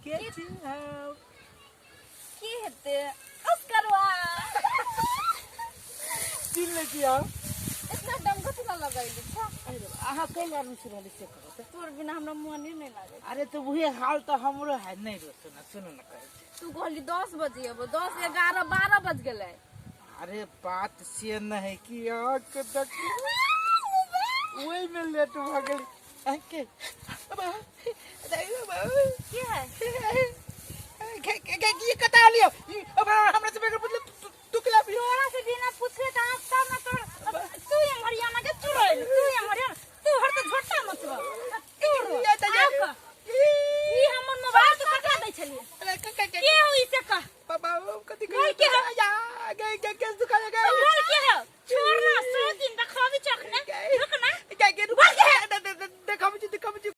के छी हम? की हेतै ऑस्करवा। चिन्ह लै छी हम। इतना दम कथी ला लगैली छा? अरे अहाँ कैला रुसि रहली से कहू तऽ। तोर बिना हमरा मने नहि लागै। अरे तऽ उहे हाल तऽ हमरो है। नहि रो, सुन सुन न, कहै छी। तू कहली 10 बजे अबो, 10 11 12 बज गेलै। अरे बात से नहि है कि अहाँके देख ओहिमे लेट भऽ गेल अहाँके। की है? की कता लियो हमरा से बगैर पुछले तू तू केला पियो? तोरा से बिना पूछले तऽ आब तब ना तोर तू एम्हर आना के चुड़ैल, तू